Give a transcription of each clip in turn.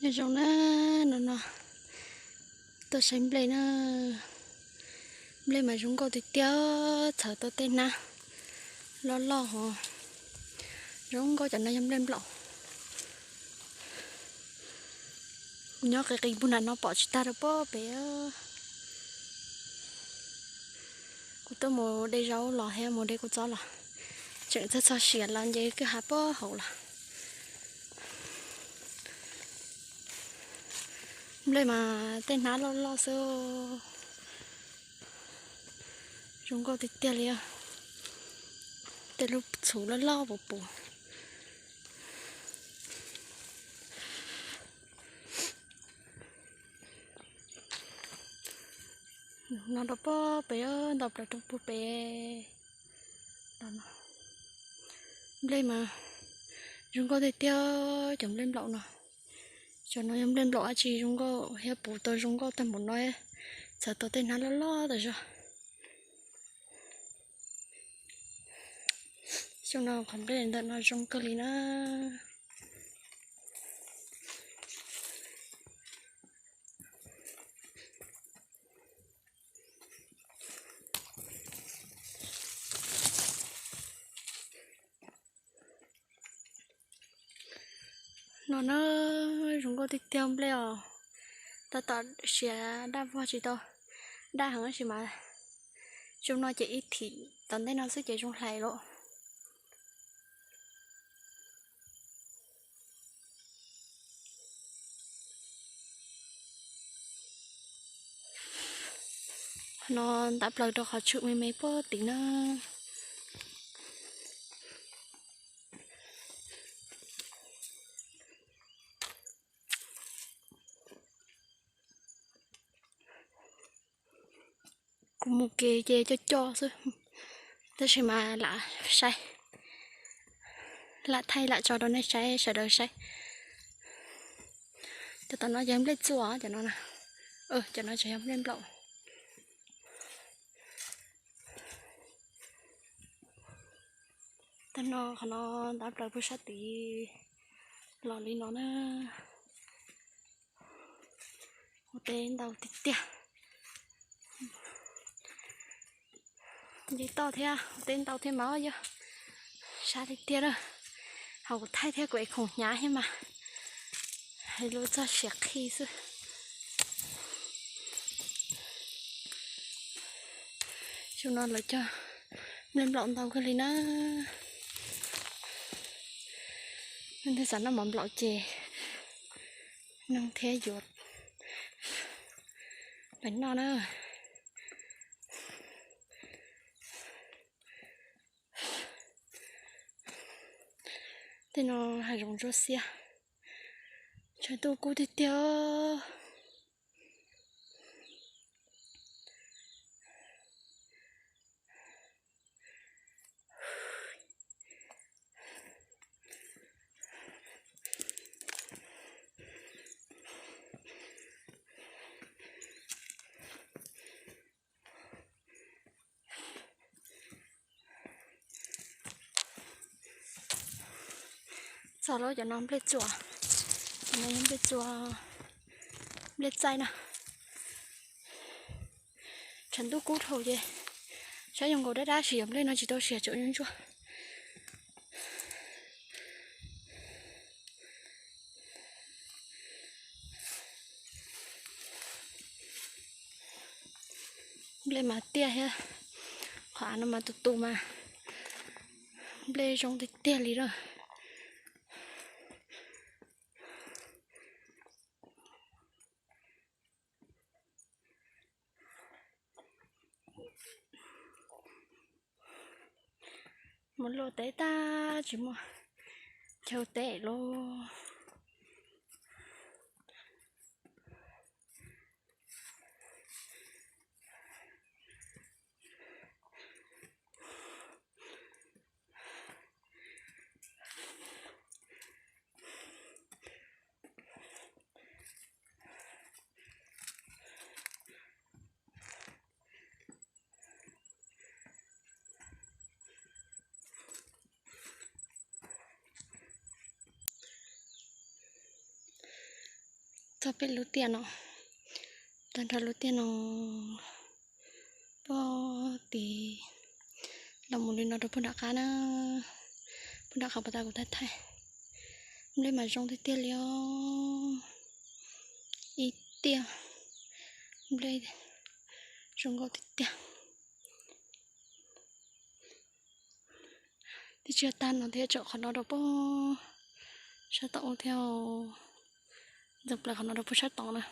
Nyob zoo na, no no tuaj saib nplej na. Nplej mas zoo nkauj tiag tiag, txhawm tau tej hnab loj loj hos. Zoo nkauj, cov no yog nplej nplaum. Kuv nyob qis qis puag nram no pom tsis tag rau pob pem. Kuv tuaj mus de zaub los thiab mus de kua txob los tseem txog txog siav los nce kwj ha pob hauv los. Nplej mas tej hnab loj loj xwb. Zoo nkauj tiag tiag li. Tej lub txhuv loj loj puv puv. No rau pob pem, ntau plaws rau puag pem. Nplej mas zoo nkauj tiag tiag, cov nplej nplaum no. Cov no yog nplej nplaum dab tsi zoo nkauj thiab puv tau zoo nkauj tag npaum no, txhawm tau tej hnab loj loj tas zog. Xyoo no qhov nplej ntawm no zoo kawg li na. No na, zoo nkauj tiag tiag nplej os. Tab tom siav daj vog tsis tau daj heev tab sis mas zoo no ces ib thim tom ntej no xwb ces zoo hlais lawm. No ntav plaws rau qhov tshwm me me puag tim na. Kuv mus kev ces coj coj xwb, tab sis mas lam saib, lam thaij lam tso rau nej saib, sawv daws saib. Cov tom no yog nplej txua, cov no, cov no tseem yog nplej nplaum. Tag no qhov no ntav plaws puag sab tid los li no na. Ua teb ntau tiag tiag. Nce toj thiab ua teb ntau thiab mas yog sab tiag tiag lawm. Hos kuv thaij thiab kuv ev khoom hnyav thiab mas hais lus txog siav qhi xwb. Xyoo no lawv cog nplej nplaum ntau kawg li na. Leej twg xav noj mov nplaum ces nug thiab yuav pais noj na. Tej no hav zoov ntsuab xiab, tshav ntuj kub tiag tiag. Txog lawm, cov no nplej txua, cov no yog nplej txua, nplej txaij na. Tshav ntuj kub dhau ces saib zoo nkaus dab dab sis yog nplej no tsis tau siav, tseem ntsuab ntsuab. Nplej mas tiaj thiab, qhov av no mas tus tus mas nplej zoo tiag tiag li lawm. Mus luaj teb tag tsis muaj chaw teb lauj. Txog peb lub tiaj no, tag nrho lub tiaj no, pog tid los mus li no rau pog nram qab na. Pog nram qab pas tas kuv thaij thaij. Nplej mas zoo tiag tiag li os. Ib tiaj nplej zoo nkauj tiag tiag. Twb tsis tag no thiab, tsom qhov no rau pog sab tom ub thiab. Ntxeev plaws qhov no rau pog sab tod na.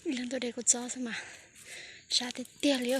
Ib leeg tuaj de kua txob xwb mas sab tiag tiag li.